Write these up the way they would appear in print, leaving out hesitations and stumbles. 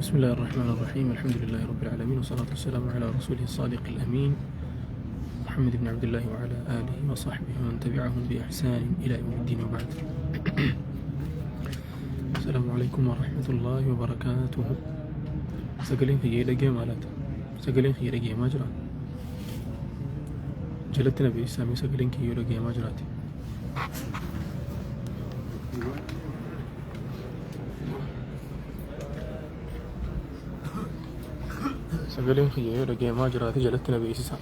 بسم الله الرحمن الرحيم، الحمد لله رب العالمين، والصلاة والسلام على رسوله الصادق الأمين محمد بن عبد الله وعلى آله وصحبه ومن تبعهم بإحسان إلى يوم الدين، وبعد. السلام عليكم ورحمة الله وبركاته. Sagaleen kiyya dhaga'amaa laata? Sagaleen kiyya dhaga'amaa jira? Jalatti na beeksisaa mee sagaleen kiyya yoo dhaga'amaa jiraate. Sagaleen kiyya yoo dhaga'amaa jiraate jalatti na beeksisaa.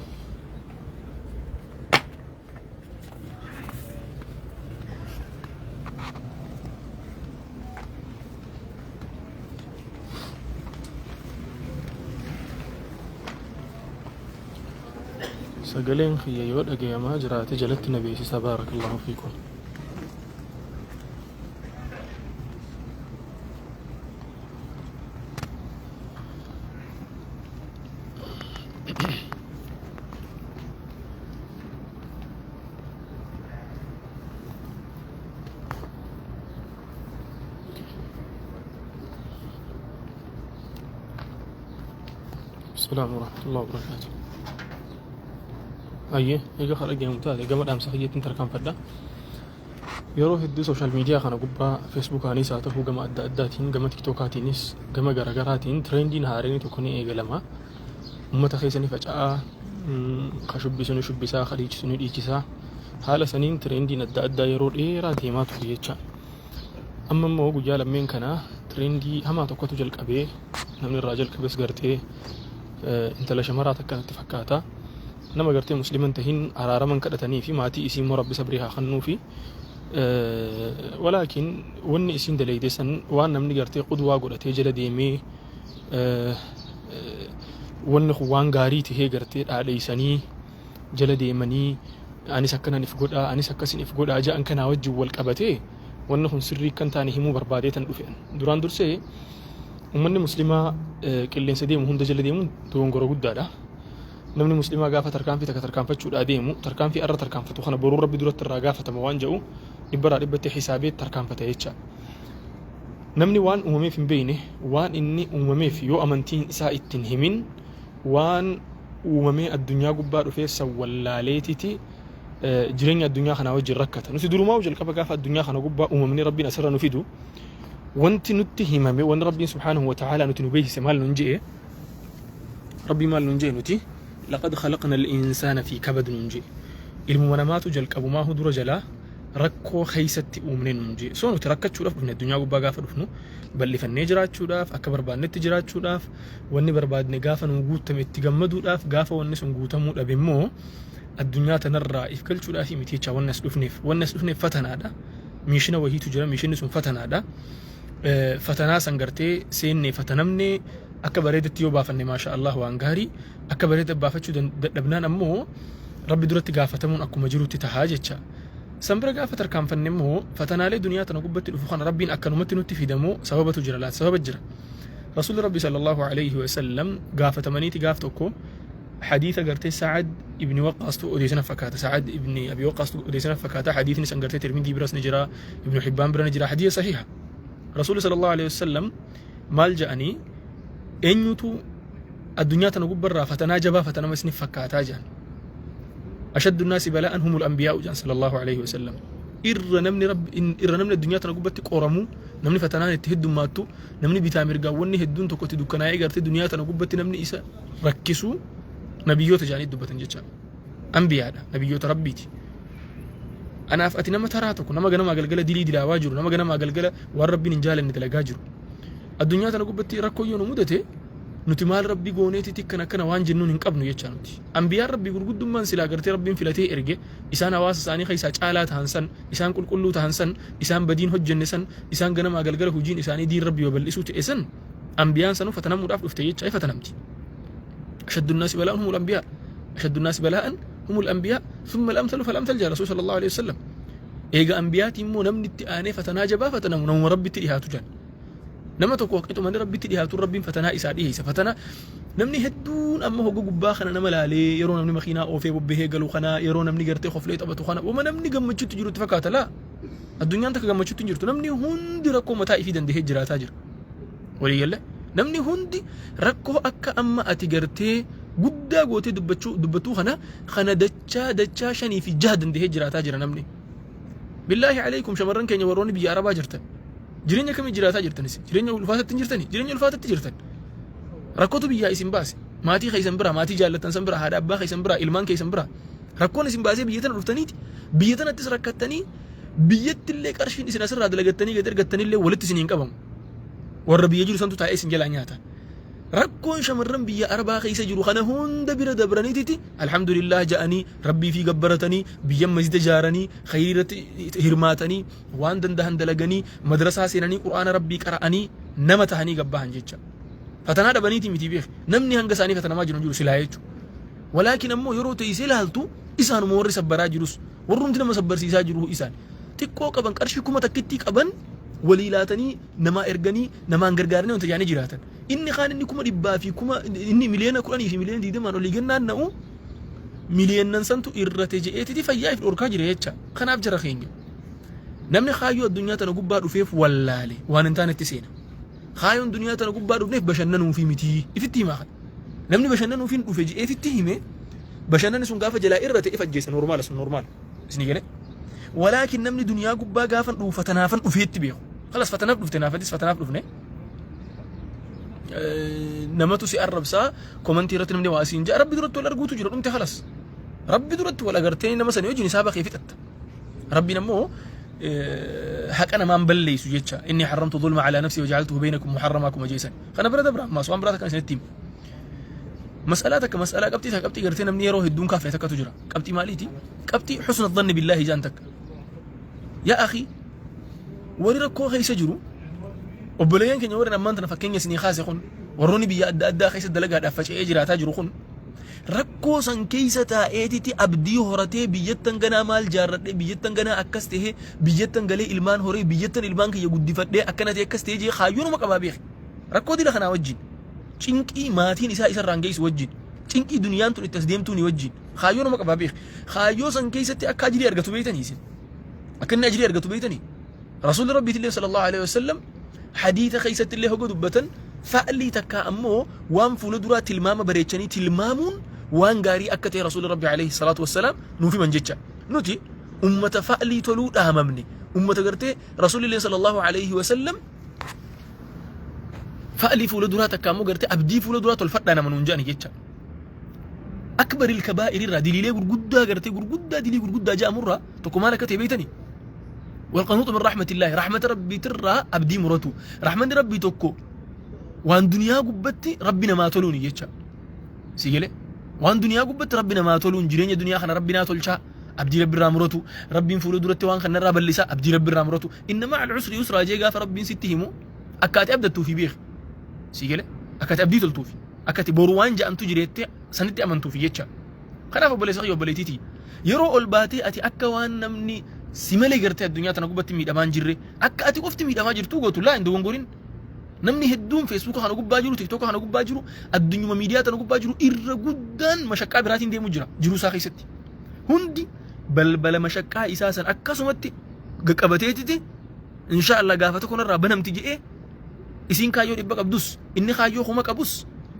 Sagaleen kiyya yoo dhagayamaa jiraate jalatti na beeksisa. Baarakallahu fiikum. Assalaamu warahmatullahi wabarakaatu. Ayyee, egaa kan dhagayamu taate gama dhaamsa kiyyattiin tarkaanfadha. Yeroo hedduu social media kana gubbaa Facebookaanis haa ta'u, gama adda addaatiin, gama TikTokaatiinis, gama garaagaraatiin trendiin haareen tokko ni eegalama. Uummata keessa ni faca'aa, ka shubbisu ni shubbisaa, ka dhiichisu ni dhiichisaa. Haala saniin trendiin adda addaa yeroo dheeraa deemaa ture jecha. Amma immoo guyyaa lammeen kana trendii hamaa tokkotu jalqabee, namni irraa jalqabes gartee intala shamaraa takka natti fakkaata. Nama gartee musliman tahin araaraman kadhatanii fi maatii isii immoo Rabbi sabrii haa kennuu fi, walaakin wanni isiin daleyde san waan namni gartee qudwaa godhatee jala deemee, wanni kun waan gaarii tahee gartee dhaadheessanii jala deemanii, anis akkanan if godhaa, anis akkasin if godhaa ja'an kanaa wajjin wal qabatee wanni kun sirrii kan taane himuu barbaadee tan dhufe. Duraan dursee ummanni muslimaa qilleensa deemu hunda jala deemuun dogongora guddaadha. Namni muslimaa gaafa tarkaanfii takka tarkaanfachuudhaa deemu, tarkaanfii arra tarkaanfatu kana boruu Rabbi duratti irraa gaafatama waan jedhu dhibbarraa dhibbatti hisaabee tarkaanfata jecha. Namni waan uumameef hin beekne, waan inni uumameef yoo amantiin isaa ittiin himin, waan uumamee addunyaa gubbaa dhufee san wallaaleetiti jireenya addunyaa kanaa wajjin rakkata. Nuti durumaa jalqaba gaafa addunyaa kana gubbaa uumamni Rabbiin asirra nu fidu, wanti nutti himame, wanni Rabbiin subhaanahu wa ta'aalaa nuti nu beeksise maal nun je'e? Rabbii maal nun je'e nuti? Laqad khalaqna al-insaana fi kabad nun je'e. Ilmuma namaatu jalqabumaa dura jalaa rakkoo keessatti uumne nun je'e. So nuti rakkachuudhaaf dhufne addunyaa gubbaa gaafa dhufnu? Bal'ifannee jiraachuudhaaf, akka barbaannetti jiraachuudhaaf, wanni barbaadne gaafa nu guutame itti gammaduudhaaf, gaafa wanni sun guutamuu dhabe immoo addunyaa tanarraa if galchuudhaaf miti jecha wanni as dhufneef. Wanni as dhufneef fatanaadha. Miishina wahiitu jira, miishinni sun fatanaadha. Fatanaa san gartee seennee fatanamnee akka bareedatti yoo baafanne, maasha Allah, waan gaarii. Akka bareeda baafachuu dadhabnaan ammoo Rabbi duratti gaafatamuun akkuma jirutti tahaa jecha. San bira gaafa tarkaanfanne immoo fatanaalee duniyaa tana gubbatti dhufu kana Rabbiin akkanumatti nutti fidamoo sababatu jira laata? Sababa jira. Rasuulli Rabbi sallallahu alayhi wa sallam gaafatamaniiti gaaf tokko, hadiisa gartee Sa'ad ibni Waqqaastu odeessina fakkaata. Sa'ad ibni Abi Waqqaastu odeessina fakkaata. Hadiisni san gartee Tirmidii biras ni jira, Ibnu Hibbaan bira ni jira. Hadiisa sahiha. Rasuulli sallallahu alayhi wa sallam maal jedhanii? Eenyutu addunyaa tana gubbarraa fatanaa jabaa fatanama isiniif fakkaataa jedhan. Ashaddu naasi balaa'an humul anbiyaa'u jedhan sallallahu alayhi wa sallam. Irra namni Rabbi irra namni addunyaa tana gubbatti qoramu, namni fatanaan itti heddummaattu, namni bitaa mirgaan wanni hedduun tokko itti dukkanaa'ee gartee duniyaa tana gubbatti namni isa rakkisu nabiyyoota jedhanii dubbatan jecha. Anbiyaadha, nabiyyoota Rabbiiti. Anaaf ati nama taraa tokko, nama ganamaa galgala dilii dilaawaa jiru, nama ganamaa galgala waan Rabbiin hin jaalanne dalagaa jiru. Addunyaa tana gubbatti rakkoo yoo nu mudate, nuti maal Rabbi gooneetiti akkana akkana waan jennuun hin qabnu jecha nuti. Anbiyaan Rabbii gurguddummaan silaa gartee Rabbiin filatee erge, isaan hawaasa isaanii keessaa caalaa tahan san, isaan qulqulluu tahan san, isaan badiin hojjenne san, isaan ganamaa galgala hojiin isaanii diin Rabbii babal'isuu ta'e san, anbiyaan sanuu fatanamuudhaaf dhufte jecha, ifatanaamti. Ashaddu naasi balaan humul anbiyaa. Ashaddu naasi balaa'an humul anbiyaa thumma al-amthalu fal-amthal jaa Rasuul sallallahu alaihi wasallam. Eega anbiyaatii immoo namni itti aanee fatanaa jabaa fatanamu namuma Rabbitti dhihaatu jaan. Nama tokko qixumani Rabbitti dhihaatu Rabbiin fatanaa isaa dhiheessa. Fatanaa namni hedduun amma hogga gubbaa kana nama laalee, yeroo namni makiinaa oofee bobbahee galu kana, yeroo namni gartee koflee taphatu kana, wama namni gammachuutti jirutti fakkaata. Laa, addunyaan takka gammachuutti hin jirtu. Namni hundi rakkoo mataa ifii dandahee jiraataa jira. Walii galee namni hundi rakkoo akka amma ati gartee guddaa gootee dubbachuu dubbatuu kana dachaa dachaa shanii fi jaha dandahee jiraataa jira namni. Billaahi alaykum, shamarran keenya warroonni biyya Arabaa jirtan, jireenya kamii jiraataa jirtanis? Jireenya ulfaatatti hin jirtani? Jireenya ulfaatatti jirtan. Rakkootu biyyaa isin baase. Maatii keessan biraa, maatii jaallattan san biraa, haadha abbaa keessan biraa, ilmaan keessan biraa rakkoon isin baasee biyya tana dhuftaniiti. Biyya tanattis rakkattanii, biyyatti illee qarshiin isin asirraa dalagattanii gad ergattanillee walitti isin hin qabamu. Warra biyya jiru santu taa'ee isin jalaa nyaata. Rakkoon shamarran biyya Arabaa keessa jiru kana hunda bira dabraniititi alhamdulillah ja'anii, rabbii fi gabbaratanii, biyya masjida ijaaranii, khayrii irratti hirmaatanii, waan dandahan dalaganii, madrasaa seenanii, qur'aana rabbii qara'anii, nama tahanii gabbahan jecha. Fatanaa dhabaniiti miti, beek. Namni hanga isaanii fatanamaa jiru hin jiru silaa jechuudha. Walaakin ammoo yeroo teessee ilaaltu, isaanuma warri sabbaraa jirus, warrumti nama sabbarsiisaa jiru isaan. Xiqqoo qaban, qarshii 1000 qaban walii laatanii, namaa erganii, namaan gargaaranii wanta jaanii jiraatan. Inni kaan inni 100,000 fi kuma inni 10,000,000 fi 20,000,000 olii gannaan na'u, miliyoonan santu irrate je'eetiti fayyaa if dhorkaa jira jecha. Kanaaf jara keenya, namni kaayyoo addunyaa tana gubbaa dhufeef wallaale waan hin taanetti seena. Kaayyoon duniyaa tana gubbaa dhufneef bashannanuufi miti ifitti himaa kana. Namni bashannanuufiin dhufe je'eetitti hime, bashannanni sun gaafa jalaa irrate if ajjeesa. Normaala sun, normaala. Isinii galee? Walaakin namni duniyaa gubbaa gaafan dhufu fatanaafan dhufeetti beeku. Kalas, fatanaaf dhufte, naafatis fatanaaf dhufne. Namatu si arrabsaa, komantii irratti namni waa siin ja'a, rabbi duratti wal arguutu jira, dhumte kalas. Rabbi duratti wal agartee nama sanii wajjin isaa bakee fixatta. Rabbiin ammoo haqa namaan balleessu jecha, inni حرمت الظلم على نفسي وجعلته بينكم محرما akkuma jeesan. Kana bira dabra, ammaas waan biraa takka isinitti himu. Mas'alaa takka, mas'alaa qabxii takka, qabxii gartee namni yeroo hedduun kaafne takkatu jira. Qabxii maaliiti? Qabxii حسن الظن بالله jaan takka. Yaa akhi, warri rakkoo keessa jiru, obboleeyyan keenya warri ammaan tana fakkeenya isinii kaase kun, warroonni biyya adda addaa keessa dalagaadhaaf faca'ee jiraataa jiru kun, rakkoo san keessa taa'eetiti abdii horatee, biyyattan ganaa maal jaarradhee, biyyattan ganaa akkas tahee, biyyattan galee ilmaan horee, biyyattan ilmaan kiyya guddifadhee, akkana ta'e, akkas ta'ee jee kaayyoonuma qabaa beeke. Rakkoo dila kanaa wajjin, cinqii maatiin isaa isarraan geessu wajjin, cinqii duniyaan tun itti as deemtuuni wajjin kaayyoonuma qabaa beeke. Kaayyoo san keessatti akka ajirii argatu beeytanii isin? Akka inni ajirii argatu beeytanii? Rasuulli rabbiitillee sallallahu alaihi wasallam hadiisa keessatti illee hoga dubbatan, fa'lii takka ammoo waan fuula duraa tilmaama bareechanii tilmaamuun waan gaarii akka ta'e rasuulli rabbi alayhi salaatu wassalaam nuuf himan jecha. Nuti ummata fa'lii toluu dhaamamne, ummata gartee rasuulli illee sallallahu alaihi wasallam fa'lii fuula duraa takka ammoo gartee abdii fuula duraa tolfadhaa nama nuun jedhani jecha. أكبر الكبائر irraa, diliilee gurguddaa gartee gurguddaa, dilii gurguddaa jedhamurraa tokko maal akka ta'e beeytanii? والقنوط من رحمة الله, رحمة ربي tirraa abdii muratu. Rahmanni rabbii tokko waan duniyaa gubbatti rabbi namaa toluuni jecha. Si galee? Waan duniyaa gubbatti rabbi namaa toluun, jireenya duniyaa kana rabbi naa tolchaa abdii rabbi irraa muratu, rabbiin fuula duratti waan kana irraa bal'isaa abdii rabbi irraa muratu. إن مع العسر يسرا jee gaafa rabbiin sitti himu, akka ati abdattuufi beeki. Si galee? Akka ati abdii toltuufi, akka ati boru waan ja'amtu jireettee sanitti amantuufi jecha. Kanaaf obboleessa kiyya, obboleettiiti, yeroo ol baatee ati akka waan namni si malee gartee addunyaa tana gubbatti miidhamaa hin jirre, akka ati qofti miidhamaa jirtu gootu, laa, hin dogongorin. Namni hedduun Feesbuuka kana gubbaa jiru, TikToka kana gubbaa jiru, addunyuma miidiyaa tana gubbaa jiru irra guddaan mashaqqaa biraatiin deemu jira jiruu isaa keessatti. Hundi balbala mashaqqaa isaa san akkasumatti qabateetiti, insha Allah gaafa tokko narraa banamti jedhee, isiin kaayyoo 100 qabdus, inni kaayyoo 1000 qabus,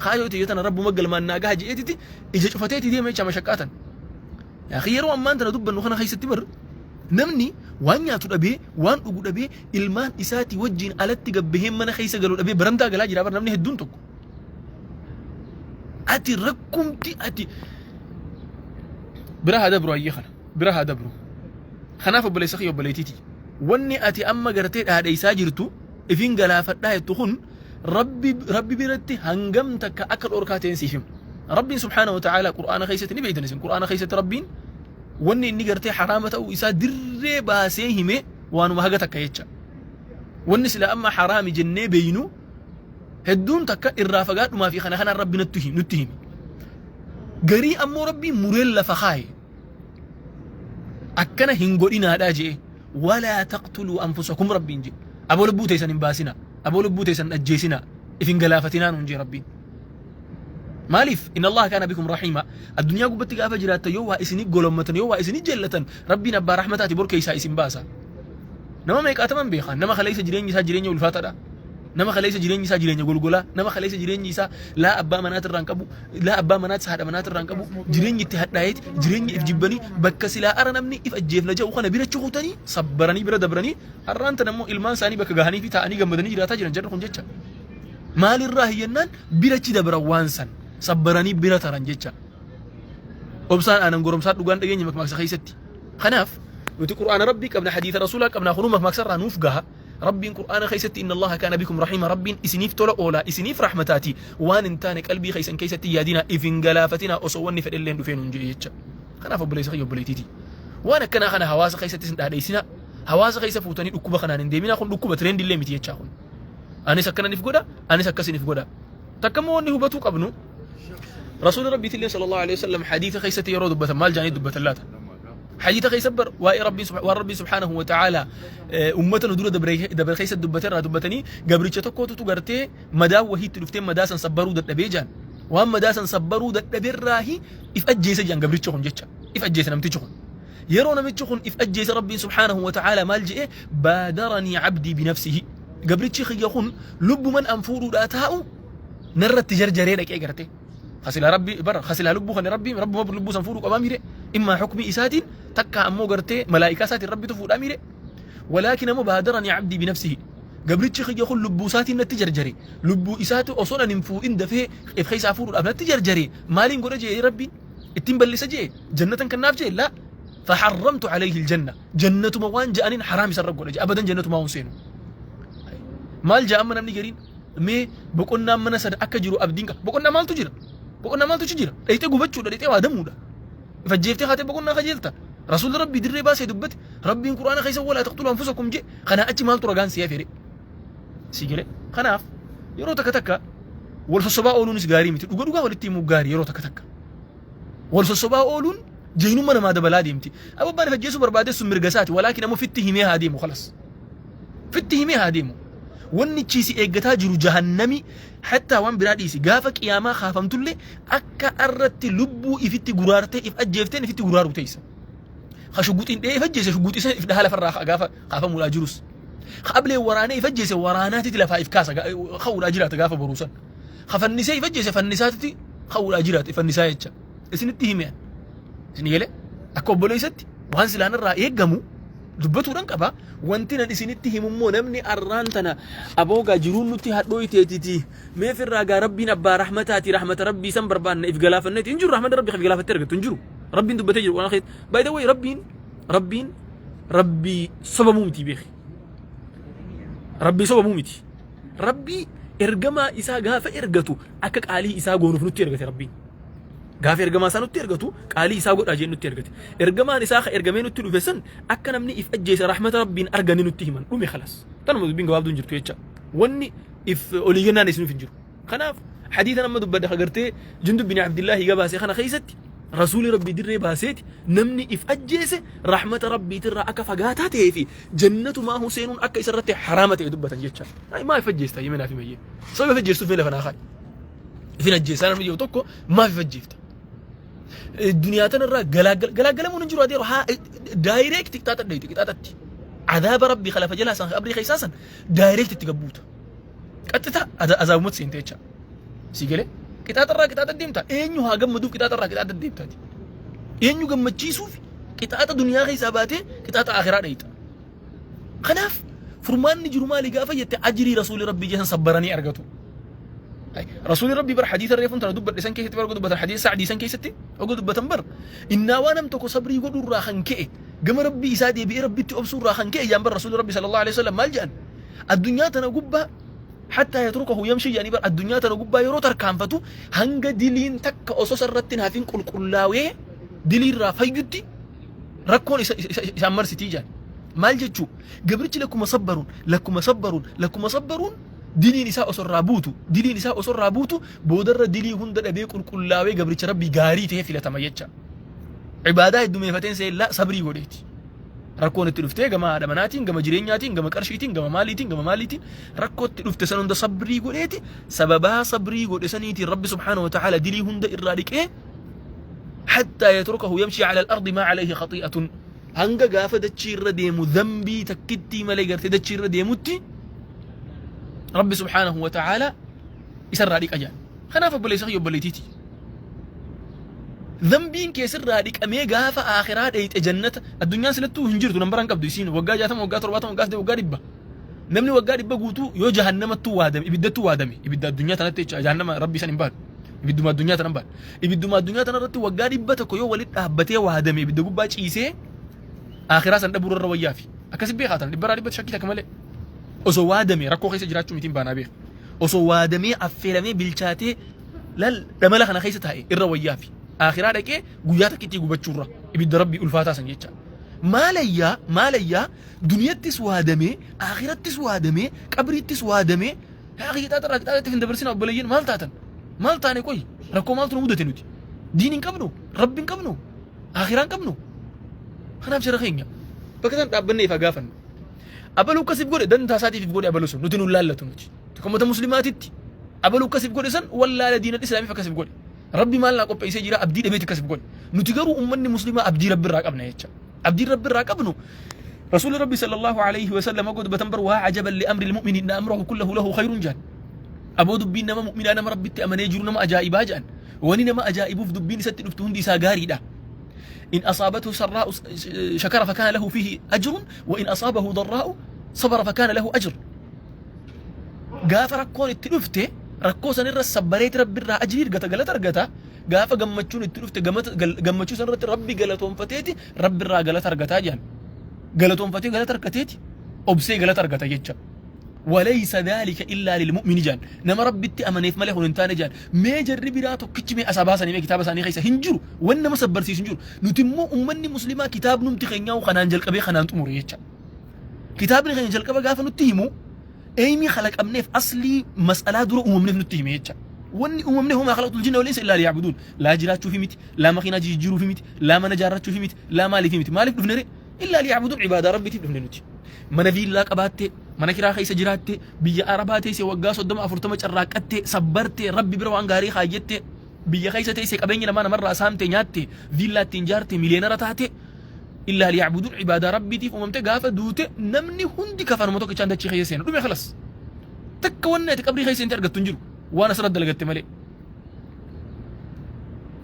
kaayyoo tiyya tana rabbuma galmaan naa gaha jedheetiti ija cufateeti deema jecha mashaqqaa tan. Yaa yeroo ammaan tana dubbannu kana keessatti bar namni waan nyaatu dhabee, waan dhugu dhabee, ilmaan isaatii wajjin alatti gabbahee mana keessa galu dhabee barandaa galaa jira bar namni hedduun tokko. Ati rakkumti ati bira haa dabru, ayyee kana bira haa dabru. Kanaaf obboleessa kiyya, obboleettiiti, wanni ati amma gartee dhaadheessaa jirtu, ifin galaafadhaa jettu kun, rabbi biratti hangam takka akka dhorkaa ta'een siif hima. Rabbiin subhaanahu wa ta'ala qur'aana keessatti ni beeytan isin, qur'aana keessatti rabbiin wanni inni gartee haraama ta'uu isaa dirree baasee hime waanuma haga takka jecha. Wanni sila amma haraami jennee beeynu hedduun takka irraa fagaadhumaa fi kana kanaan rabbi nutti himi. Garii ammoo Rabbiin mureen lafa kaaye. Akkana hin godhinaadhaa je'e. Walaa taqtuluu anfusakum Rabbiin je'e. Aboo lubbuu teessan hin baasinaa. Aboo lubbuu teessan hin ajjeesinaa. If hin galaafatinaa nuun je'e Rabbiin. Maaliif? Inna Allaha kaana bikum rahiima. Addunyaa gubbatti gaafa jiraattan yoo waa isinii golommatan, yoo waa isinii jellatan, Rabbiin abbaa rahmataati, bor keessaa isin baasa. Nama meeqaataman beekan? Nama kaleessa jireenyi isaa jireenya ulfaataadha. Nama kaleessa jireenyi isaa jireenya golgolaa. Nama kaleessa jireenyi isaa laa abbaa manaatirraa hin qabu, laa abbaa manaatis haadha manaatirraa hin qabu. Jireenyi itti hadhaa'eeti, jireenya if jibbanii bakka silaa ara namni if ajjeefna jedhu kana bira cukutanii sabbaranii bira dabranii har'aan tana immoo ilmaan isaanii bakka gahanii fi taa'anii gammadanii jiraataa jiran jarri kun jecha. Maalirraa hiyyannaan birachi dabran, waan san sabbaranii bira taran jecha. Obsaan aanan goromsaa dhugaan dhageenya makmaaksa keessatti. Kanaaf nuti Qur'aana Rabbii qabna, hadiisa Rasuulaa qabna, kunuu makmaaksa irraa nuuf gaha. Rabbiin Qur'aana keessatti inna Allaha kaana bikum rahiima, Rabbiin isiniif tola oolaa, isiniif rahmataati, waan hin taane qalbii keessan keessatti yaadinaa, if hin galaafatinaa osoo wanni fedhelleen dhufee nuun jedhe jecha. Kanaaf obboleessa kiyya, obboleettiiti. Waan akkanaa kana hawaasa keessattis hin dhaadheessinaa. Hawaasa keessa fuutanii dhukkuba kanaan hin deeminaa. Kun dhukkuba trend illee miti jechaa kun. Anis akkanan if godha, anis akkasin if godha. Takka immoo wanni hubatuu qabnu, Rasuulli Rabbiitillee sallallahu alaihi wasallam hadiisa keessatti yeroo dubbatan maal jedhanii dubbatan laata? Hadiisa keessa bar waa'ee Rabbiin, waan Rabbiin subhaanahu wa ta'ala ummata nu dura dabre keessa dubbate irraa dubbatanii, gabricha tokkotu gartee madaa wahiitti dhuftee madaa san sabbaruu dadhabee jaan. Waan madaa san sabbaruu dadhaberraahi if ajjeese jaan gabrichi kun jecha. If ajjeese namtichi kun. Yeroo namichi kun if ajjeese, Rabbiin subhaanahu wa ta'ala maal je'e? Baadaranii abdii binafsihi. Gabrichi kiyya kun lubbuman an fuudhuudhaa taa'u narratti jarjaree dhaqee garte. Kasilaa Rabbi bara kasilaa lubbuu kana Rabbi Rabbuma lubbuu san fuudhuu qabaa miire, immaa hukmii isaatiin takka ammoo gartee malaa'ikaa isaatiin Rabbitu fuudhaa miire. Walaakin ammoo baadaranii abdii binafsihi. Gabrichi kiyya kun lubbuu isaatiin natti jarjare. Lubbuu isaati osoo nan hin fuudhin dafee if keessaa fuudhuudhaaf natti jarjare. Maaliin godha jee Rabbiin? Ittiin bal'isa jee? Jannatan kannaaf jee? Laa. Faharramtu alayhi aljanna. Jannatuma waan ja'aniin haraam isarra godha jee. Abadan jannatumaa hin seenu. Maal ja'a amma namni gariin? Mee boqonnaan mana sana akka jiru abdiin qaba. Boqonnaa maaltu jira? Boqonnaa maaltu jira? Dhayxee gubachuudha, dhayxee waadamuudha. Ifajjeeftee haatee boqonnaa kajeelta. Rasuulli Rabbii dirree baasee dubbate. Rabbiin Quraana keessa walaa taqtulu anfusakum jee. Kanaa achi maaltu ragaan si hafeere? Si galee. Kanaaf yeroo takka takka wal sossobaa ooluunis gaarii miti. Dhuga dhugaa walitti himuu gaarii yeroo takka takka. Wal sossobaa ooluun jeenyummaa namaa dabalaa deemti. Abbaan ifajjeesuu barbaade sun mirga isaati. Walaakin ammoo fitti himee haa deemu khalas. Fitti himee haa deemu. Wanni chiisi eeggataa jiru jahannami, hattaa waan biraa dhiisi, gaafa qiyaamaa kaafamtullee akka arratti lubbuu ifitti guraartee if ajjeefteen ifitti guraaruu teessa. Ka shuguxiin dhee if ajjeese shuguxii sana if dhaha lafarraa ka'a gaafa kaafamuudhaa jirus. Ka ablee waraanee if ajjeese waraanaatiti lafaa if kaasa ka'uudhaa jiraata gaafa boruu san. Ka fannisee if ajjeese fannisaatiti ka'uudhaa jiraata fannisaa jecha. Isinitti hime. Isin galee akka obboleessatti waan silaan irraa eeggamu dubbatuudhaan qaba. Wanti nan isinitti himummoo, namni arraan tana aboogaa jiruun nutti hadhooyteetiti. Meef irraa gaa Rabbiin abbaa rahmataati, rahmata Rabbii san barbaanna if galaafanneeti hin jiru. Rahmata Rabbii if galaafattee argattu hin jiru. Rabbiin dubbatee jiru waan keessa. By the way, Rabbiin Rabbii sobamuu miti beeki. Rabbii sobamuu miti. Rabbii ergamaa isaa gaafa ergatu akka qaalii isaa goonuuf nutti ergate Rabbiin. Gaafa ergamaa isaa nutti ergatu qaalii isaa godhaa jeen nutti ergate. Ergamaan isaa ka ergamee nutti dhufe san akka namni if ajjeese rahmata Rabbiin arganii nutti himan, dhume khalas. Tanuma dubbiin gabaabduun jirtu jecha. Wanni if olii kennaan isinuuf hin jiru. Kanaaf hadiisa nama dubbadha agartee Jundub bin Abdillahi gabaase kana keessatti Rasuulli Rabbii dirree baaseeti namni if ajjeese rahmata Rabbiitirraa akka fagaataa ta'ee fi jannatumaa seenuun akka isarratti haraama ta'e dubbatan jecha. Maa if ajjeesta yemenaa fi mayyee? Sababa if ajjeestuuf mee lafa naa kaa'i. Ifin ajjeessaa namni jiru tokko maaf if ajjeefta? Duniyaa tanarraa galaagalamuun hin jiru, adeero haa direct qixaaxa dheeyte qixaaxatti. Adaaba Rabbii kalafa jalaa san qabrii keessaa san direct itti gabbuuta. Qaxxita azaabumatti seente jecha. Si galee qixaaxarraa qixaaxa deemta. Eenyu haa gammaduuf qixaaxarraa qixaaxa deemtaati? Eenyu gammachiisuuf qixaaxa duniyaa keessaa baatee qixaaxa akhiraa dheeyta? Kanaaf furmaanni jiru maali gaafa jette, ajrii Rasuulli Rabbii jedhan sabbaranii argatu. Rasuulli Rabbii bar hadiisa reefuun tana dubbadhe san keessatti bar dubbatan, hadiisa Sa'dii san keessatti oga dubbatan bar, innaa waan nam tokko sabrii godhuurraa kan ka'e gama Rabbii isaa deebi'ee Rabbitti obsuurraa kan ka'e jaan bar. Rasuulli Rabbii sallallahu alaihi wasallam maal jedhan? Addunyaa tana gubbaa hattaa yatrukahu yamshi jedhanii bar, addunyaa tana gubbaa yeroo tarkaanfatu hanga diliin takka osoo sarratti hin hafin qulqullaawee diliirraa fayyutti rakkoon isaan marsitii jedhan. Maal jechuu? Gabrichi lakkuma sabbaruun, lakkuma sabbaruun, lakkuma sabbaruun Diliin isaa osoo irraa buutu, diliin isaa osoo irraa buutu, boodarra dilii hunda dhabee qulqullaawee gabricha Rabbii gaarii ta'ee filatama jecha. Ibaadaa heddumeeffateen seellaa sabrii godheeti. Rakkoon itti dhuftee gama haadha manaatiin, gama jireenyaatiin, gama qarshiitiin, gama maaliitiin, gama maaliitiin rakkoo itti dhufte san hunda sabrii godheeti. Sababaa sabrii godhe saniitiin Rabbi subhaanahu wa ta'aala dilii hunda irraa dhiqee, hattaa yatrukahu yamshii ala al-ardi maa alayhi khati'atun, hanga gaafa dachii irra deemu dhanbii takkittii malee gartee dachii irra deemutti Rabbi subhaanahu wa ta'aala isarraa dhiqa jedhan. Kanaaf obboleessa kiyya, obboleettiiti. Dhanbiin kee sirraa dhiqamee gaafa akhiraa dheeyxe jannata. Addunyaan silattuu hin jirtu, nambaraan qabdu isiin waggaa 60, waggaa 70, waggaa 80, waggaa 100. Namni waggaa 100 guutuu yoo jahannamattuu waadame, ibiddattuu waadame, ibidda addunyaa tanatti jecha, jahannama Rabbi san hin baadu. Ibidduma addunyaa tanan baadu. Ibidduma addunyaa tanarratti waggaa 100 yoo walitti dhaabbatee waadame, ibidda gubbaa ciisee akhiraa san dhabuu irra wayyaafi. Akkasi beekaa tan dhibbarraa dhibbatti shakkii takka malee. Osoo waadame rakkoo keessa jiraachuu mitiin baanaa beeka. Osoo waadamee affeelamee bilchaatee lal dhamala kana keessa taa'e irra wayyaafi. Akhiraa dhaqee guyyaa takkitti gubachuurra ibidda Rabbii ulfaataa san jecha. Maalayyaa maalayyaa, duniyattis waadamee, akhirattis waadamee, qabriittis waadamee, haa qixaaxa irraa qixaaxatti hin dabarsina. Obboleeyyiin, maal taatan? Maal taane? Qoy, rakkoo maaltu nu mudate? Nuti diin hin qabnu, Rabbi hin qabnu, akhiraa hin qabnu. Kanaaf jara keenya, bakka san dhaabbannee ifa gaafannu. Abaluu akkasiif godhe dantaa isaatiif godhe. Abaluu sun nuti nun laallatu. Nuti tokko ummata muslimaatitti abaluu akkasiif godhe san wallaala diina islaamiif akkasiif godhe. Rabbi maal naa qopheessee jira abdii dhabeeti akkasiif godhe. Nuti garuu ummanni muslimaa abdii Rabbi irraa qabna jecha. Abdiin Rabbi irraa qabnu, Rasuulli Rabbi sallallahu alayhi wa sallam dubbatan bar, waa عجبا لأمر المؤمن إن أمره كله له خير jaan. Aboo, dubbiin nama mu'minaa, nama Rabbitti amanee jiru, nama ajaa'ibaa jaan. Wani nama ajaa'ibuuf dubbiin isatti dhuftu hundi isaa gaariidha. إن أصابته سراء شكر فكان له فيه أجر، وإن أصابه ضراء صبر فكان له أجر. Gaafa rakkoon itti dhufte rakkoo sanirra sabbareeti Rabbi irraa ajrii argata, galata argata. Gaafa gammachuun itti dhufte gammachuu sanirratti Rabbi galatoonfateeti Rabbi irraa galata argataa jedhan. Galatoonfatee galata argateeti obsee galata argata jecha. وليس ذلك إلا للمؤمن jaan. Nama Rabbitti amaneef malee kun hin taane jaan. Mee jarri biraa tokkichi mee asaa baasanii mee kitaaba isaanii keessa hin jiru, wanni nama sabbarsiisu hin jiru. Nuti immoo ummanni muslimaa kitaabnumti keenyaa kanaan jalqabee kanaan xumure jecha. Kitaabni keenya jalqaba gaafa nutti himu eeyimii kalaqamneef, aslii mas'alaa dura uumamneef nutti hime jecha. Wanni uumamne وما خلقت الجن والإنس إلا ليعبدون. Laa jiraachuufi miti, laa makiinaa jijjiiruufi miti, laa mana jaarrachuufi miti, laa maaliifi miti. Maaliif dhufne ree? إلا ليعبدون. Cibaadaa Rabbiitiif dhufne nuti. Mana viillaa qabaattee, mana kiraa keessa jiraattee, biyya arabaa teessee waggaa 30 40 carraaqqattee, sabbartee, Rabbi bira waan gaarii kaayyattee, biyya keessa teessee qabeenya namaa namarraa saamtee nyaattee, viillaa ittiin jaartee, miliyeenara taatee, إلا ليعبدون. Cibaadaa Rabbiitiif uumamte. Gaafa duute namni hundi kafanuma tokkichaan dachii keessa seena, dhume, خلاص. Takka wanni ati qabrii keessa seente argattu hin jiru waan asirratti dalagatte malee.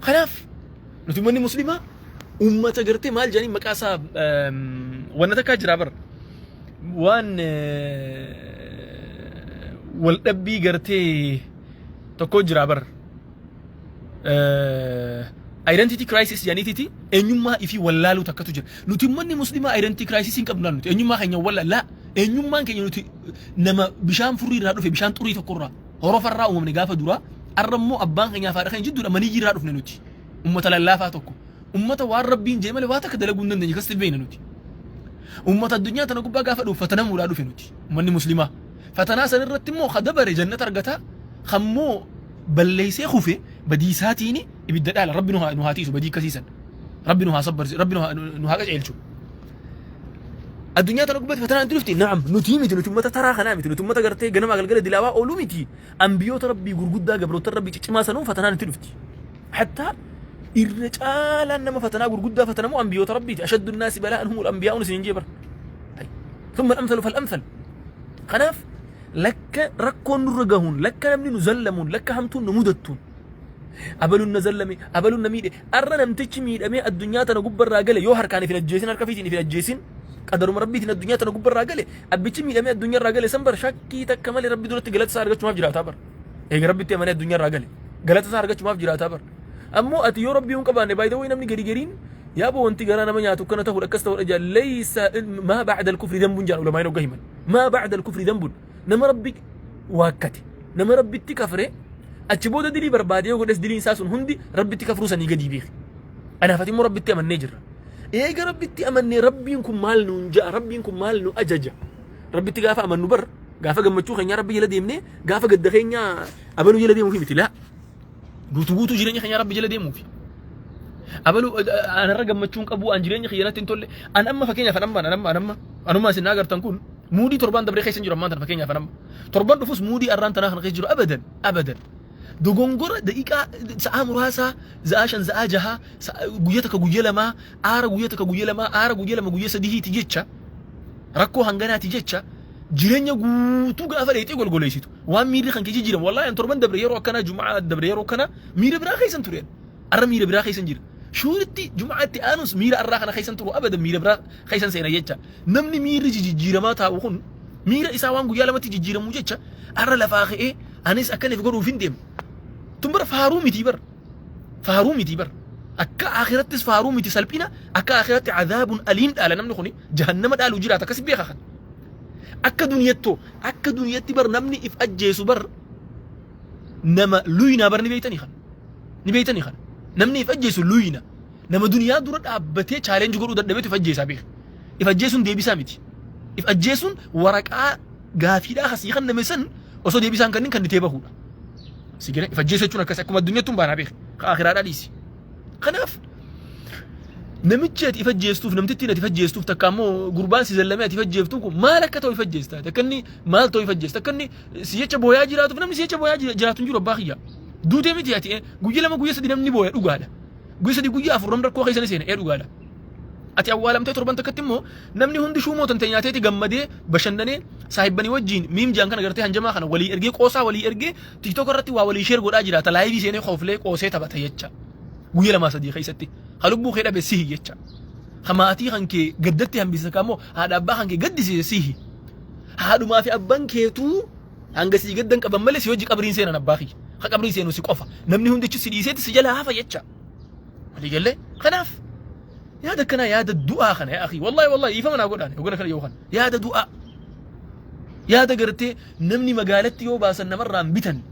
Kanaaf nuti uummanni muslimaa ummata gartee maal jedhanii maqaa isaa wanna takkaa jira bar, waan wal dhabbii gartee tokko jira bar, identity crisis jedhaniititi, eenyummaa ifii wallaaluu takkatu jira. Nuti uummanni muslimaa identity crisis hin qabnu. Nuti eenyummaa keenya wallaalaa, eenyummaan keenya nuti nama bishaan furrii irraa dhufe, bishaan xurii tokko irraa, horofarraa uumamne gaafa duraa. Arra immoo abbaan keenyaa fi haadha keenya jidduudha maniyyi irraa dhufne. Nuti ummata lallaafaa tokko, ummata waan Rabbiin jee malee waa takka dalaguu hin dandeenye akkasitti beekna. Nuti ummata addunyaa tana gubbaa gaafa dhufu fatanamuudhaa dhufe. Nuti ummanni muslimaa fatanaa san irratti immoo ka dabare jannata argata, kammoo balleessee kufe badiisaatiin ibidda dhaala. Rabbi nu haa tiisu badii akkasiisan. Rabbi nu haa sabbarsi, Rabbi nu haa qaceelchu. Addunyaa tana gubbaatti fatanaan itti dhufti. Naam, nuti miti, nuti ummata taraa kanaa miti, nuti ummata gartee ganama galgala dilaawaa ooluu miti. Ambiyoota Rabbii gurguddaa, gabroota Rabbii ciccimaa sanuu fatanaan itti dhufti. Hattaa irra caalaan nama fatanaa gurguddaa fatanamu ambiyoota Rabbiiti. أشد الناس بلاء هم الأنبياء isin jee bar. ثم الأمثل فالأمثل. Kanaaf lakka rakkoon nurra gahuun, lakka namni nu zallamuun, lakka hamtuun nu mudattuun, abaluun na zallame, abaluun na miidhe, arra namtichi miidhamee addunyaa tana gubbarraa gale yoo harkaan ifin ajjeesin, harka fiitiin ifin ajjeesin, qadaruma Rabbiitiin addunyaa tana gubbarraa gale, abbichi miidhamee addunyaa irraa gale san bar shakkii takka malee Rabbi duratti galata isaa argachumaaf jiraataa bar. Eega Rabbitti amanee addunyaa irraa gale galata isaa argachumaaf jiraataa bar. Ammoo ati yoo Rabbii hin qabaanne, baay'ee wayii namni gadi gariin yaaboo wanti garaa nama nyaatu akkana ta'uudha, akkas ta'uudha jaa. ليس ما بعد الكفر ذنب jaan ulamaan hogga himan. ما بعد الكفر ذنب. Nama Rabbi waakkate, nama Rabbitti kafre, achi booda dilii barbaade yoo godhes diliin isaa sun hundi Rabbitti kafruu sanii gadi beeki. Anaaf ati immoo Rabbitti amannee jirra. Eega Rabbitti amannee, Rabbiin kun maal nuun ja'a? Rabbiin kun maal nu ajaja? Rabbitti gaafa amannu bar Gaafa gammachuu keenya Rabbi jala deemnee, gaafa gadda keenya abaluu jala deemuufi miti laa. Guutuu guutuu jireenya keenya Rabbi jala deemuufi. Abaluu anarra gammachuun qabu, an jireenya kiyya natti hin tolle. An amma fakkeenyaaf, an amma an amma an amma anuma isin agartan kun mood torban dabree keessa hin jiru. Ammaan tana fakkeenyaaf an amma torban dhufus mood arraan tanaa kana keessa jiru, abadan abadan. Dogongora daqiiqaa sa'aa muraasaa, za'aa 5, za'aa 6, guyya 1, guyya 2, aara guyya 1, guyya 2, aara guyya 2, guyya 3ti jecha, rakkoo hanganaati jecha jireenya guutuu gaafa dheexee golgoleessitu waan miirri kan kee jijjiiramu. Wallaahi an torban dabre yeroo akkanaa, jumaa dabre yeroo akkanaa miira biraa keessan ture. Arra miira biraa keessan jira. Shuuritti jumaatti aanus miira arraa kana keessan turu, abadan miira biraa keessan seena jecha. Namni miirri jijjiiramaa taa'u kun miira isaa waan guyyaa 2tti jijjiiramuu jecha arra lafaa ka'ee anis akkaniif godhuuf hin deemu. Tun bara faaruu miti bar. Faaruu miti bar. Akka akhirattis faaruu miti, salphina. Akka akhiratti عذاب أليم dhaala. Namni kuni jahannama dhaalu jiraata, akkasi beeka kan. Akka duniyattoo, akka duniyatti bar namni if ajjeesu bar nama luynaa bar, ni beeytanii kan. Ni beeytanii kan. Namni if ajjeesu luyna. Nama duniyaa dura dhaabbatee challenge godhuu dadhabeetu if ajjeesaa beeka. If ajjeesuun deebisaa miti. If ajjeesuun waraqaa gaafiidhaa kasii kan name san osoo deebisaan kanneen kan nitee bahuudha. Si gala, if ajjeesuu jechuun akkas akkuma addunyaatti hin baanaa beeka. Ka akiraadhaa dhiisi. Kanaaf namichi ati if ajjeestuuf, namtittiin ati if ajjeestuuf, takka ammoo gurbaan si zallamee ati if ajjeeftu kun maal akka ta'u if ajjeesta? Akka inni maal ta'u if ajjeesta? Akka inni si jecha booyaa jiraatuuf? Namni si jecha booyaa jiraatu hin jiru, abbaa kiyya. Duutee miti ati guyya 2, guyya 3 namni booya, dhugaadha. Guyya 3, guyya 4 namni rakkoo keessa ni seena, dhugaadha. Ati awwaalamtee torban takkatti immoo namni hundi shuumoo tante nyaateeti gammadee bashannanee saahibbanii wajjin miim jaan kana gartee hanjamaa kana walii ergee, qoosaa walii ergee, TikTok irratti waa walii share godhaa jiraata, live seenee kooflee qoosee taphata jecha. Guyya 2, 3 keessatti. Ha lubbuu kee dhabe sihi jecha. Ha maatii kan kee gaddatti hambise kaammoo haadha abbaa kan kee gaddisiise sihi. Haadhumaa fi abbaan keetuu hanga sii gaddan qaban malee si hojii qabriin seenan, abbaa kiyya. Ha qabrii seenu si qofa. Namni hundichi si dhiiseeti si jalaa hafa jecha. Walii gallee? Kanaaf yaada akkanaa, yaada du'aa kana, yaa akhi, wallahi wallahi dhiifama naa godhaan yookaan kana yookaan yaada du'aa, yaada gartee namni magaalatti yoo baasan namarraan bitan,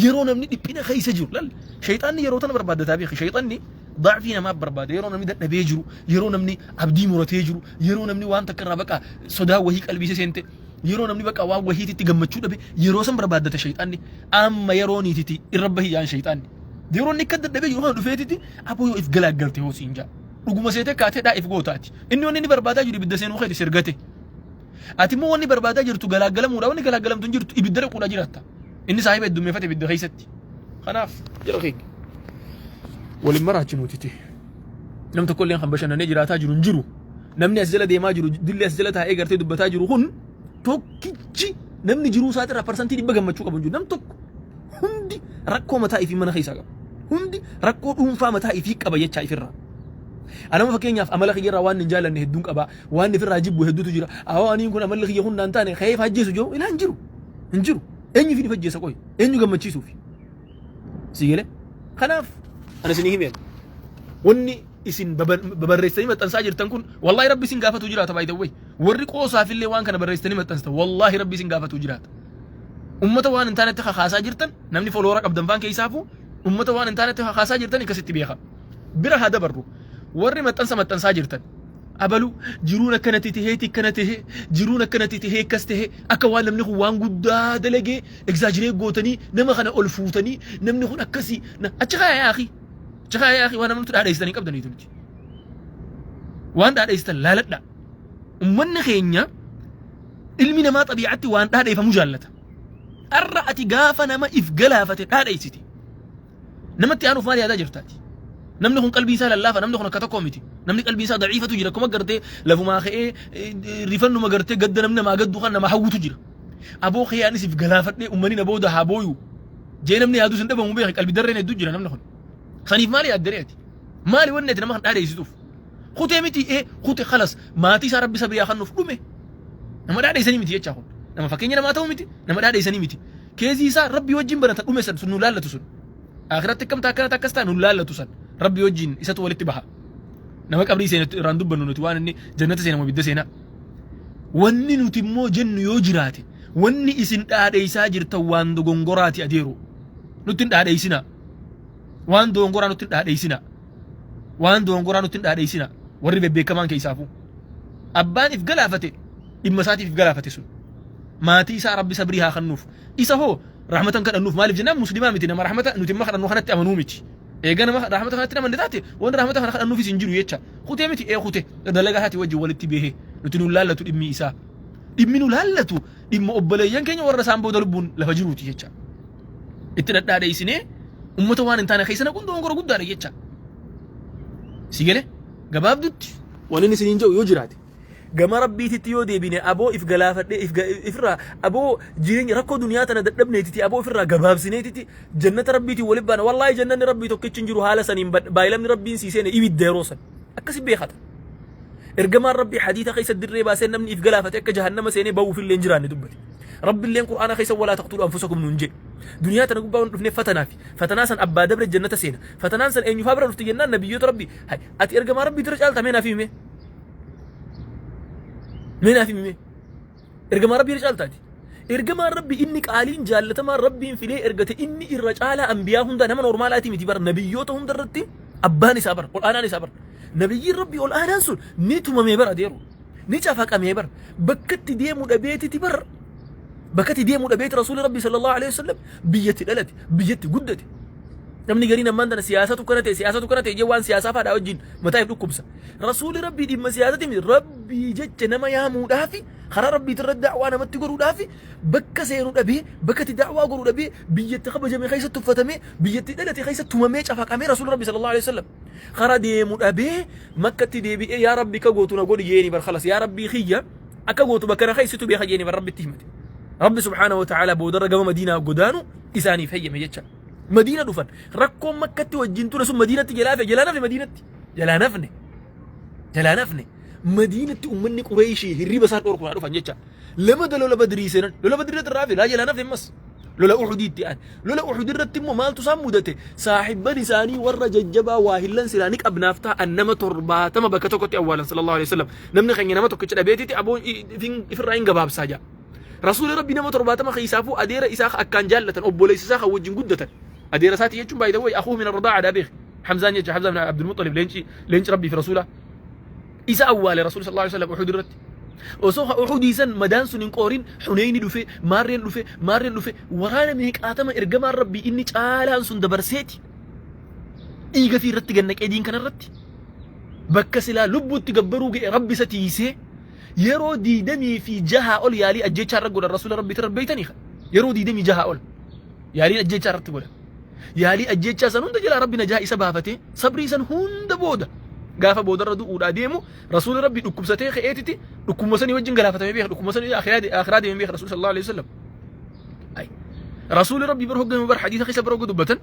yeroo namni dhiphina keessa jiru lal shayxaanni yeroo tana barbaaddataa beeki. Shayxaanni da'fii namaaf barbaada. Yeroo namni dadhabee jiru, yeroo namni abdii muratee jiru, yeroo namni waan takka irraa baqa sodaa wahii qalbiisa seente, yeroo namni baqa waan wahiititti gammachuu dhabe, yeroo san barbaaddata shayxaanni. Amma yeroo niititi irra bahi yaan shayxaanni yeroo inni akka dadhabee jiru kana dhufeetiti, aboo yoo if galaaggalte hoo siin jaa. Dhuguma seetee kaatee dhaa if gootaati. Inni wanni inni barbaadaa jiru ibidda seenuu keeti sirgate. Ati immoo wanni barbaadaa jirtu galaagalamuudha. Wanni galaagalamtu hin jirtu, ibidda dhaquudha jiraatta. Inni saahiba heddummeeffate ibidda keessatti. Kanaaf jara keenya waliin maraachi nuutiti. Nam tokko illee kan bashannanee jiraataa jiru hin jiru. Namni as jala deemaa jiru, dilli as jala taa'ee gartee dubbataa jiru kun tokkichi namni jiruu isaatirraa 100% gammachuu qabu hin jiru. Nam tokko, hundi rakkoo mataa ifii mana keessaa qaba. Hundi rakkoo dhuunfaa mataa ifii qaba jechaa ifirraa. Anama fakkeenyaaf amala kiyyarraa waan hin jaallanne hedduun qaba. Waan ifirraa jibbu hedduutu jira. Awoo aniin kun amalli kiyya kun naan taane ka'ee ajjeesu jiru ilaa hin jiru. Hin jiru. Eenyu fi ajjeesa qoy? Eenyu gammachiisuufi? Si galee? Kanaaf ana isinii himeen. Wanni isin babarreessanii maxxansaa jirtan kun wallahi Rabbi isin gaafatu jiraata, by the way. Warri qoosaafillee waan kana barreessitanii maxxansitan, wallahi Rabbi isin gaafatu jiraata. Ummata waan hin taanetti kakaasaa jirtan, namni follower qabdan faan keessaafu ummata waan hin taanetti kakaasaa jirtan akkasitti beeka. Bira haa dabarru. Warri maxxansa maxxansaa jirtan. Abalu jiruun akkanatti taheeti, akkana tahe, jiruun akkanatti tahee, akkas tahe, akka waan namni kun waan guddaa dalagee exaggerate gootanii nama kana ol fuutanii namni kun akkasii achi kaaya, yaa akhi, achi kaaya, yaa akhi. Waan namni dhaadheessitanii qabdanii nuti waan dhaadheessitan laaladha. Ummanni keenya, ilmi namaa xabii'atti waan dhaadheeffamu jaallata. Arra ati gaafa nama if galaafate dhaadheessite namatti aanuuf maal yaadaa jirtaati? Namni kun qalbii isaa lallaafa, namni kun akka tokko miti. Namni qalbii isaa daciifatu jira. Akkuma gartee lafumaa ka'ee rifannuma gartee gadda namni namaa gaddu kan nama hawwutu jira. Aboo ka'ee anis if galaafadhee uummanni na booda haa booyu. Jee namni yaadus hin dhabamu beeki, qalbii darreen hedduu jira namni kun. Saniif maali yaaddaree ati? Maali wanni ati nama kan dhaadheessituuf? Kutee miti, kute, khalas, maatii isaa Rabbi sabriyaa kan nuuf dhume. Nama dhaadheessanii miti jechaa kun. Nama fakkeenya namaa ta'u miti, nama dhaadheessanii miti. Case isaa Rabbi wajjin banata, dhume san sun nu laallatu sun. Akhiratti akkamta akkanatti akkas ta'a nu laallatu san. Rabbi wajjin isatu walitti baha. Nama qabrii seena irraan dubbannu nuti, waan inni jannata seena moo ibidda seenaa. Wanni nuti immoo jennu yoo jiraate, wanni isin dhaadheessaa jirtan waan dogongoraati adeeru. Nutti hin dhaadheessinaa. Waan dogongoraa nutti hin dhaadheessinaa. Waan dogongoraa nutti hin dhaadheessinaa. Warri bebbeekamaan keessaafuu. Abbaan if galaafate dhimma isaatiif if galaafate sun. Maatii isaa Rabbi sabrii haa kennuuf. Isa hoo rahmatan kadhannuuf. Maaliif jennaan, muslimaa miti. Nama rahmata nuti imma kadhannu kanatti amanuu miti. Eega nama rahmata kanatti namanne taate, wanni rahmata kana kadhannuufis hin jiru jecha. Kutee miti ee kute dalagaa isaati wajjin walitti bahee nuti nu laallatu dhimmi isaa. Dhimmi nu laallatu dhimma obboleeyyan keenya warra isaan booda lubbuun lafa jiruuti jecha. Itti dhadhaadheessinee ummata waan hin taane keessa naquun dogongora guddaadha jecha. Si galee gabaabdutti wanni inni isiniin jedhu yoo jiraate, gama Rabbiititti yoo deebine, aboo if galaafadhee ifirraa, aboo jireenya rakkoo duniyaa tana dadhabneetiti, aboo ifirraa gabaabsineetiti jannata Rabbiitiin waliin baana. Wallaahi, jannanni Rabbii tokkichi hin jiru. Haala saniin baay'ilamni Rabbiin sii seene ibidda yeroo san akkasi beekata. Ergamaan Rabbii hadiisa keessa dirree baasee namni if galaafate akka jahannama seenee bahuuf illee hin jiraanne dubbate. Rabbiilleen Qur'aana keessa "ولا تقتلوا أنفسكم" nuun jedhe. Duniyaa tana gubbaa waan dhufnee fatanaafi. Fatanaa san abbaa dabre jannata seena. Fatanaan san eenyufaa bira dhufti jennaan, nabiyyoota Rabbii. Hay, ati ergamaa Rabbii dura caalta? Mee naaf himi. Mee naaf himi. Ergamaa Rabbii irra caaltaati. Ergamaan Rabbii inni qaaliin jaallatamaan Rabbiin filee ergate, inni irra caalaa anbiyaa hunda, nama normalaati miti bara. Nabiyyoota hunda irratti abbaan isaa bara, ol aanaan isaa bara. Nabiyyiin Rabbii ol aanaan sun ni tumamee bara, adeeru. Ni cafaqamee bara. Bakka itti deemu dhabeetiti bara. Bakka itti deemu dhabeeti Rasuulli Rabbii صلى الله عليه وسلم biyyatti dhalate, biyyatti guddate. Namni gariin ammaan tana siyaasatu kana ta'e, siyaasatu kana ta'e jee waan siyaasaa faadhaa wajjin mataa if dhukkubsa. Rasuulli Rabbii dhimma siyaasati miti. Rabbii jecha nama yaamuudhaafi, karaa Rabbiitirra da'waa namatti godhuudhaafi bakka seenu dhabee, bakka itti da'waa godhu dhabee, biyyatti kabajame keessa tuffatamee, biyyatti dhalate keessa tumamee, cafaqamee, Rasuulli Rabbii صلى الله عليه وسلم karaa deemu dhabee Makkatti deebi'ee "Yaa Rabbi, ka gootu na godhi" jeeni bar. Khalas, "Yaa Rabbii kiyya, akka gootu bakka na keessitu beeka" jeeni bar Rabbitti himate. Rabbi سبحانه وتعالى boodarra gama Madiinaa godaanu isaaniif heyyame jecha. Madiina dhufan. Rakkoon Makkatti wajjin ture sun Madiinatti jalaa hafe, jalaa nafne. Madiinatti jalaa nafne, jalaa nafne. Madiinatti uummanni Qureeshii hirriba isaan dhorkuudhaa dhufan jecha. Lama da lola Badrii seenan. Lola Badrii irratti raafe laa jalaa nafne. Ammas lola Uhudiitti aan lola Uhud irratti immoo maaltu isaan mudate? Saahibban isaanii warra jajjabaa waa hillan silaa ni qabnaaf ta'an nama 70 bakka tokkotti awwaalan صلى الله عليه وسلم. Namni keenya nama tokkicha dhabeetitti aboo ifirraa hin gabaabsaa jaa. Rasuulli Rabbii nama 70 keessaafuu adeera isaa akkaan jaallatan, obboleessa isaa kan wajjin guddatan. Adeera isaati jechuun baay'ee wayi أخوه من الرضاعة daa beek Hamzaan jecha, Hamzaa bin Abdul Muttalib, leenci leenci Rabbii fi Rasuula isa awwaale Rasuulli صلى الله عليه وسلم Uhud irratti. Osoo Uhudii san madaan sun hin qoorin Huneyni dhufe, maarreen dhufe, maarreen dhufe. Waraana meeqaatama ergamaan Rabbii inni caalaan sun dabarseeti dhiiga fi irratti gannaqee diin kanarratti bakka silaa lubbuutti gabbaruu ga'e Rabbi isa tiisee. Yeroo 26 ol yaalii ajjechaa irra godhan Rasuula Rabbii irra beeytanii. Yeroo 26 ol yaaliin ajjechaa irratti godhan. Yaalii ajjechaa san hunda jalaa Rabbi najaa isa baafatee, sabrii san hunda booda gaafa boodarra du'uudhaa deemu Rasuula Rabbii dhukkubsatee ka'eetiti dhukkubuma sanii wajjin galaafatamee beeka. Dhukkubuma sanii akhiraa deemee beeka Rasuula صلى الله عليه وسلم. Rasuula Rabbii bar hoggame bar hadiisa keessa bar hogga dubbatan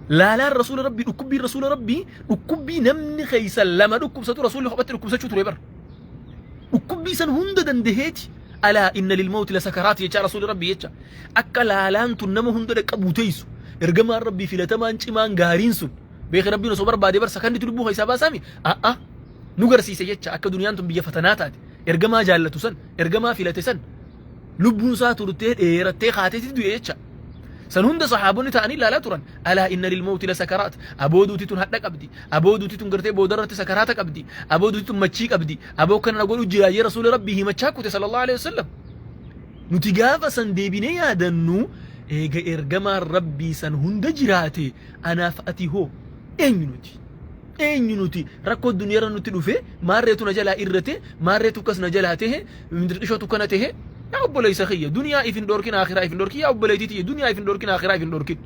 laalaan Rasuula Rabbii, dhukkubbiin Rasuula Rabbii, dhukkubbii namni keessa lama dhukkubsatu Rasuulli kophatti dhukkubsachuu ture bar. Dhukkubbii san hunda dandaheeti "ألا إن للموت لسكرات" jecha Rasuulli Rabbii jecha. Akka laalaan tun nama hunda dhaqqabuu teessu, ergamaan Rabbii filatamaan cimaan gaariin sun beeki Rabbiin osoo barbaade bar sakanditu lubbuu keessaa baasaami. A'a, nu garsiise jecha akka duniyaan tun biyya fatanaa taate. Ergamaa jaallatu san, ergamaa filate san, lubbuun isaa turtee dheerattee kaateeti du'e jecha. San hunda sahaabonni ta'anii ilaalaa turan. "ألا إن للموت لسكرات." Aboo duuti tun hadha qabdi. Aboo duuti tun gartee boodarratti sakaraata qabdi. Aboo duuti tun machii qabdi. Aboo kana na godhu jira jee Rasuula Rabbii himachaa kute صلى الله عليه وسلم. Nuti gaafa san deebinee yaadannu, eega ergamaan Rabbii san hunda jiraate, anaaf ati hoo eenyu nuti? Eenyu nuti? Rakkoo duniyaarra nutti dhufe, maarreetu na jalaa irrate, maarreetu akkas na jalaa tahe, mindirqishootu kana tahe. Yaa obboleessa kiyya, duniyaa if hin dhorkin, akhiraa if hin dhorkin. Yaa obboleettii tiyya, duniyaa if hin dhorkin, akhiraa if hin dhorkin.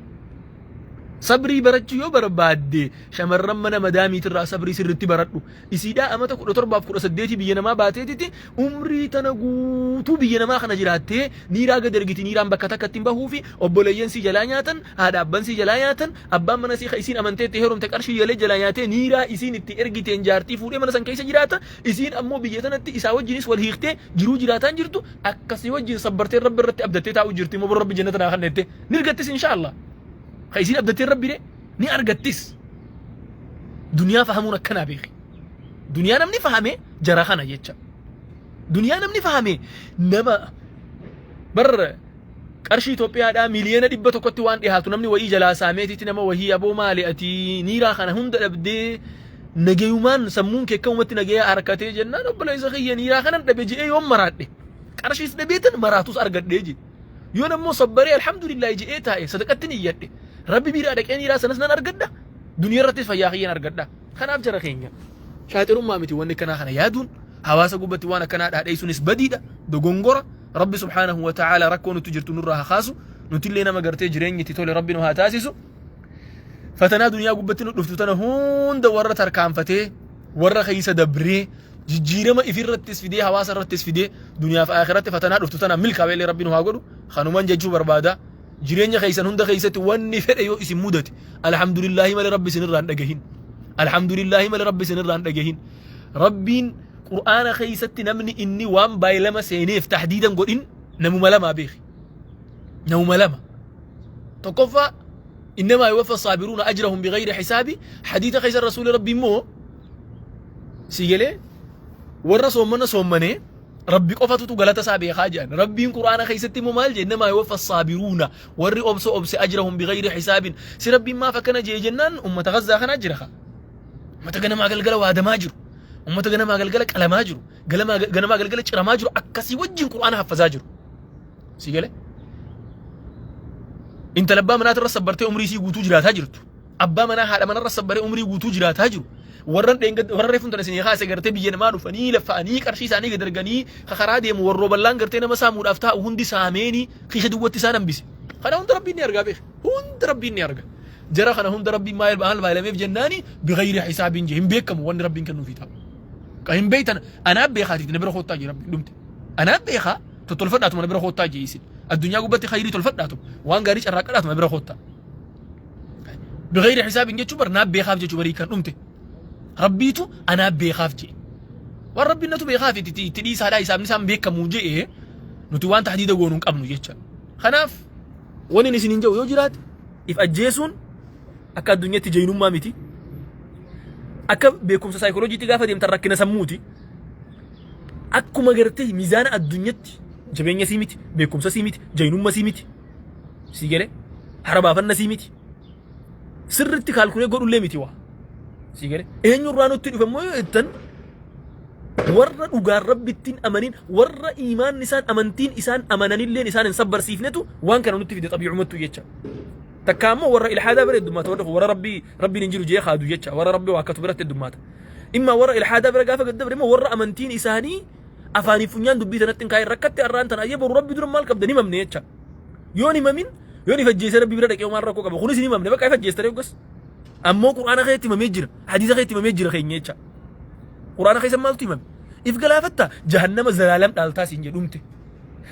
Sabrii barachuu yoo barbaadde, shamarran mana madaamiitirraa sabrii sirritti baradhu. Isiidhaa amata 17f 18 biyya namaa baateetiti umrii tana guutuu biyya namaa kana jiraattee niiraa gad ergiti. Niiraan bakka takka ittiin bahuu fi obboleeyyan sii jalaa nyaatan, haadha abban sii jalaa nyaatan, abbaan mana sii isiin amantee itti heerumte qarshii yalee jalaa nyaatee niiraa isiin itti ergiteen jaartii fuudhee mana san keessa jiraata. Isiin ammoo biyya tanatti isaa wajjinis wal hiiktee jiruu jiraataan jirtu. Akkasii wajjin sabbartee Rabbi irratti abdattee taa'u jirti. Immoo Rabbi jannata naa kannette ni argattis إن شاء الله. Ka isiin abdattee Rabbi ni argattis. Duniyaa fahamuun akkanaa beeki. Duniyaa namni fahame jara kana jecha. Duniyaa namni fahame nama bar qarshii Itoophiyaadhaa 100,000,000tti waan dhiyaatu namni wayii jalaa saameetitti nama wayii, "Aboo, maali ati niiraa kana hunda dhabdee nagayumaan sammuun kee akkamumatti nagaya harkatee?" jennaan, "Obboleessa kiyya, niiraa kanan dhabe" je'ee yoon maraadhe. Qarshiis dhabeetan maraatus argadhee je. Yoon ammoo sabbaree alhamdulillah je'ee taa'e sadaqatti niyyadhe. Rabbi biraa dhaqee niiraa sanas nan argadha. Duniyaa irrattis fayyaa kiyyan argadha. Kanaaf jara keenya shaaxirummaa miti wanni akkanaa kana yaaduun hawaasa gubbatti waan akkanaa dhaadheessuunis badiidha dogongora. Rabbi subhaanahu wa ta'ala rakkoo nutti jirtu nurraa haa kaasu. Nutillee nama gartee jireenyi itti tole Rabbi nu haa taasisu. Fatanaa duniyaa gubbatti nu dhuftu tana hunda warra tarkaanfatee warra keessa dabree jijjiirama ifirrattis fidee hawaasa irrattis fidee duniyaaf akhiratti fatanaa dhuftu tana milkaa'eellee Rabbi nu haa godhu. Kanuman jechuu barbaada. Jireenya keessan hunda keessatti wanni fedhe yoo isin mudate alhamdulillaahi malee Rabbi isin irraa hin dhagahin. Alhamdulillaahi malee Rabbi isin irraa hin dhagahin. Rabbiin Qur'aana keessatti namni inni waan baay'ilama seeneef tahdiidan godhin namuma lamaa beeki. Namuma lama. Tokkoffaa innamaa yuwaffa saabiruuna ajrahum bighayri hisaabi hadiisa keessa rasuuli Rabbi immoo si galee warra soommana soommanee Rabbi qofatutu galata isaa beekaa jedhan. Rabbiin Qur'aana keessatti immoo maal jedhe innamaa yuwaffa saabiruuna warri obsa obse ajrahum bighayri hisaabin. Si Rabbiin maaf akkana jee jennaan ummata Gazzaa kanaa jira kaa. Ummata ganamaa galgala waadamaa jiru. Ummata ganamaa galgala qalamaa jiru. Ganamaa galgala ciramaa jiru akkasii wajjin Qur'aana haffazaa jiru. Si galee? Intala abbaa manaatirra sabbartee umrii isii guutuu jiraataa jirtu. Abbaa manaa haadha manarra sabbaree umrii guutuu jiraataa jiru. Warra dheengadda warra reefuun tana isinii kaase gartee biyya namaa dhufanii laffa'anii qarshii isaanii gad erganii karaa deemu warroo bal'aan gartee nama saamuudhaaf taa'u hundi saameenii kiisha duwwatti isaan hambise. Kana hunda Rabbiin ni argaa beeka. Hunda Rabbiin ni arga. Jara kana hunda Rabbiin maal maal baay'ilameef jennaani bighayri hisaabiin jee hin beekamu wanni Rabbiin kennuufii taa'u. Ka hin beektan anaa beekaatiiti na bira koottaa jee Rabbiin dhumte. Anaa beekaa tottolfadhaatuma na bira koottaa jee isin. Addunyaa gubbatti khayrii tolfadhaatuma waan gaarii carraaqqadhaatuma na bira koottaa. Bighayri hisaabin jechuun bar naa beekaaf jechuu barii kan dhumte. Rabbiitu anaa beekaaf jee. Waan Rabbiin natu beekaaf itti itti dhiisaadhaa hisaabni isaan beekamu jee nuti waan tahdiida goonu hin qabnu jecha. Kanaaf wani isin hin jedhu yoo jiraate if ajjeesuun akka addunyaatti jaynummaa miti. Akka beekumsa saayikoloojiitti gaafa deemtan rakkina sammuuti. Akkuma gartee miizaana addunyatti jabeenya sii miti, beekumsa sii miti, jaynummaa sii miti. Sii galee hara baafanna sii miti. Sirriitti kaalkulee godhullee miti waa. Sii galee eenyurraa nutti dhufe immoo yoo jettan warra dhugaan Rabbittiin amanin warra iimaanni isaan amantiin isaan amananilleen isaan hin sabbarsiifnetu waan kana nutti fide xabiicumattu jecha. Takka ammoo warra ilhaadaa bira heddummaata warra kun warra Rabbii Rabbiin hin jiru jee kaadu jecha warra Rabbii waa akkatu biratti heddummaata. Imma warra ilhaadaa bira gaafa gad dabre immoo warra amantiin isaanii afaanii funyaan dubbii tanatti hin kaa'in rakkatte arraan tana ayyee boru Rabbi dura maal qabda ni mamne jecha. Yoon himamin yoon if ajjeese Rabbi bira dhaqee maal rakkoo qaba kunis hin himamne bakka if ajjeestare yoggas. Ammoo Qur'aana keessatti himamee jira hadiisa keessatti himamee jira keenya jecha. Qur'aana keessa maaltu himame? If galaafatta jahannama zalaalam dhaaltaa siin jedhumte.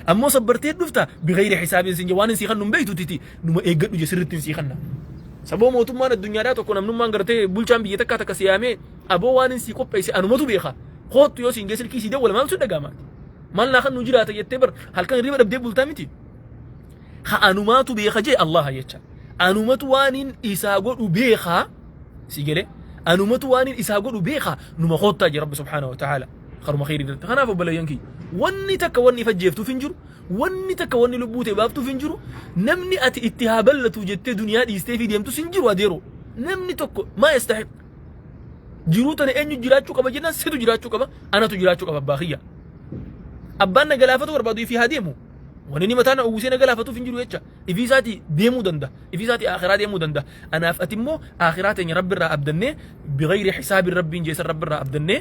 Ammoo sabbartee dhufta bighayri hisaabin siin jedhu waan hin sii kannu hin beektu titi numa eeggadhu je sirriitti hin sii kanna. Saboo mootummaan addunyaadhaa tokko namnummaan gartee bulchaan biyya takkaa takka si yaamee aboo waan hin sii qopheesse anumatu beeka. Koottu yoo siin gee silkii sii dawwala maaltu dhaga'ama? Maal naa kan nu jiraata jettee bar halkan hirriba dhabdee bultaa miti. Ha anumaatu beeka jee Allaha jecha. Anumatu waaniin isaa godhu beeka si galee anumatu waaniin isaa godhu beeka numa koottaa jee Rabbi subhaanahu wa ta'aala. Karuma kheyrii irratti. Kanaaf obboleeyyan kiyya wanni takka wanni if ajjeeftuuf hin jiru wanni takka wanni lubbuu ta'e baaftuuf hin jiru namni ati itti haa ballatu jettee duniyaa dhiistee fi deemtus hin jiru adeeroo. Namni tokko maa yastahiq jiruu tana eenyu jiraachuu qaba jennaan situ jiraachuu qaba anatu jiraachuu qaba abbaa kiyya. Abbaan na galaafatu barbaadu ifii haa deemu. Wanni inni mataa na uwwisee na galaafatuuf hin jiru jecha. Ifii isaatii deemuu danda'a. Ifii isaatii akhiraa deemuu danda'a. Anaaf ati immoo akhiraa teenya Rabbi irraa abdannee bighayri hisaabin Rabbiin jeessan Rabbi irraa abdannee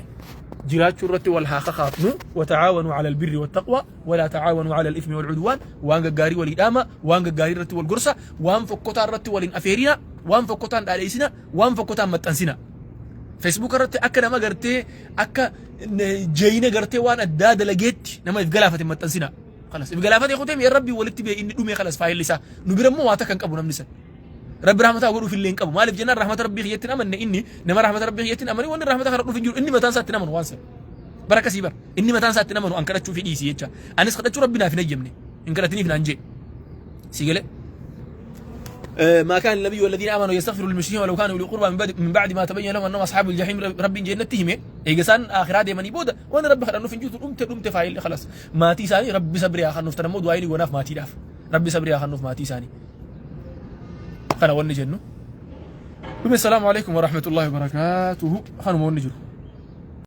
jiraachuu irratti wal haa kakaafnu. Wata'aawanuu ala albirri wattaqwa walaa ta'aawanuu ala al-ithmi wal udwaan. Waan gaggaarii walii dhaama, waan gaggaarii irratti wal gorsa, waan fokkotaa irratti wal hin afeerina, waan fokkotaan dhaadheessina, waan fokkotaan maxxansina. Facebook irratti akka nama gartee akka jeeyina gartee waan addaa dalageetti nama if galaafate maxxansina. Kalas if galaafate kutee mi'a Rabbii walitti bee inni dhumee kalas faayilli isaa. Nu bira immoo waa takka hin qabu namni san. Rabbi rahmataa godhuuf illee hin qabu. Maaliif jennaan rahmata Rabbii kiyyatti hin amanne inni nama rahmata Rabbii kiyyatti hin amane wanni rahmata kana dhufu hin jiru inni mataan isaa itti hin amanu waan san. Bara akkasii bara inni mataan isaa itti hin amanu an kadhachuu fi dhiisi jecha. Anis kadhachuu Rabbi naaf hin eeyyamne. Hin kadhatiniif naan jee. Si galee. ما كان النبي والذين امنوا يستغفروا للمشركين ولو كانوا اولي قربى من بعد ما تبين لهم انهم اصحاب الجحيم رب جنتهم ايغسان اخرا ديمني بودا وانا رب خدنو فنجوت دمت دمت فايل خلاص ماتي ساني ربي صبري يا خنوف تنمو دعاي وناف ماتي داف ربي صبري يا خنوف ماتي ساني خنا وني جنو السلام عليكم ورحمة الله وبركاته خنو وني جنو.